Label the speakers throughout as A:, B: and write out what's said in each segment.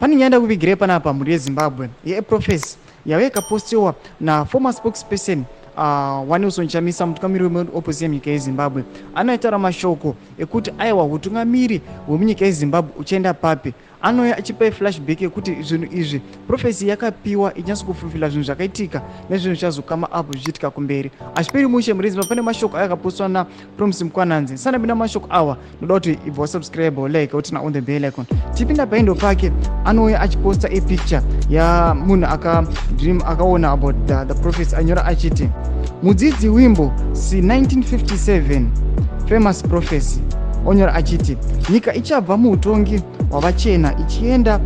A: Pane nyaya ndakuvigirai panapa, mhuri yeZimbabwe, yeprophecy yave yakapostiwa naformer spokesperson waNelson Chamisa, mutungamiri weopposition munyika yeZimbabwe. Anoitaura mashoko ekuti aiwa, utungamiri hwemunyika yeZimbabwe uchaenda papi. Anouya achipa flashback yekuti zvinhu izvi, prophecy yakapiwa ichinyatso kufulfilla zvinhu zvakaitika nezvinhu zvichazokama apo zvichiitika kumberi. Achiperi mushe, mhuri yeZimbabwe, pane mashoko aya akapostwa naPromise Mukwananzi. Sanapinda mashoko awa, ndoda kuti ibva wasubscribe, like, uturn on the bell icon. Tipinda paindo pake, anouya achiposta apicture yamunhu akadream, akaona about the prophecy. Anyora achiti, "Mudzidzi Wimbo c 1957 famous prophecy." Onyora achiti, "Nyika ichabva muutongi hwavachena ichienda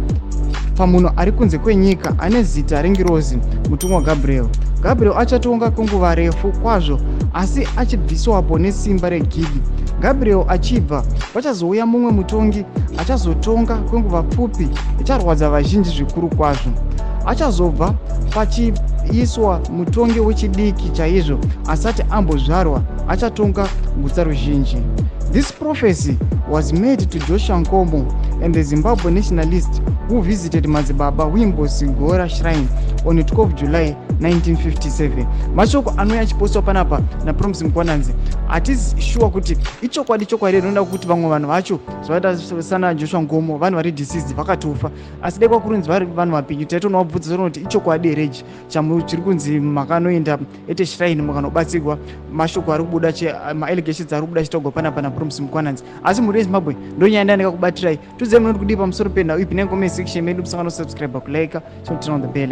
A: pamunhu ari kunze kwenyika ane zita rengirozi, mutumwa Gabriel. Gabriel achatonga kwenguva refu kwazvo, asi achibviswapo nesimba regidi. Gabriel achibva, pachazouya mumwe mutongi achazotonga kwenguva pfupi icharwadza vazhinji zvikuru kwazvo. Achazobva, pachiiswa mutongi wechidiki chaizvo asati ambozvarwa, achatonga gutsa ruzhinji." This prophecy was made to Joshua Nkomo and the Zimbabwe nationalist who visited Madzibaba Wimbo Sigora shrine on 12 July 1957. Mashoko anouya achipostwa panapa naPromise Mukwananzi, hatisi sure kuti ichokwadi chokwadi. Rinoda kuti vamwe vanhu vacho zvavaita sana Joshua Nkomo, vanhu vari deceased, vakatofa, asi dai kwakurunzi vari vanhu vapenyu, taitonovabvunza toona kuti ichokwadi here chiri kunzi makanoenda ete shrine mukanobatsirwa. Mashoko ari kubuda, maallegations ari kubuda achitaurwa panapa naPromise Mukwananzi. Asi mhuri yeZimbabwe, ndonyaya ndandikakubatirai. Tudzai munoti kudii pamusoro penhau ipi necomment section medu. Musangano subscribe, kulike, turn on the bell.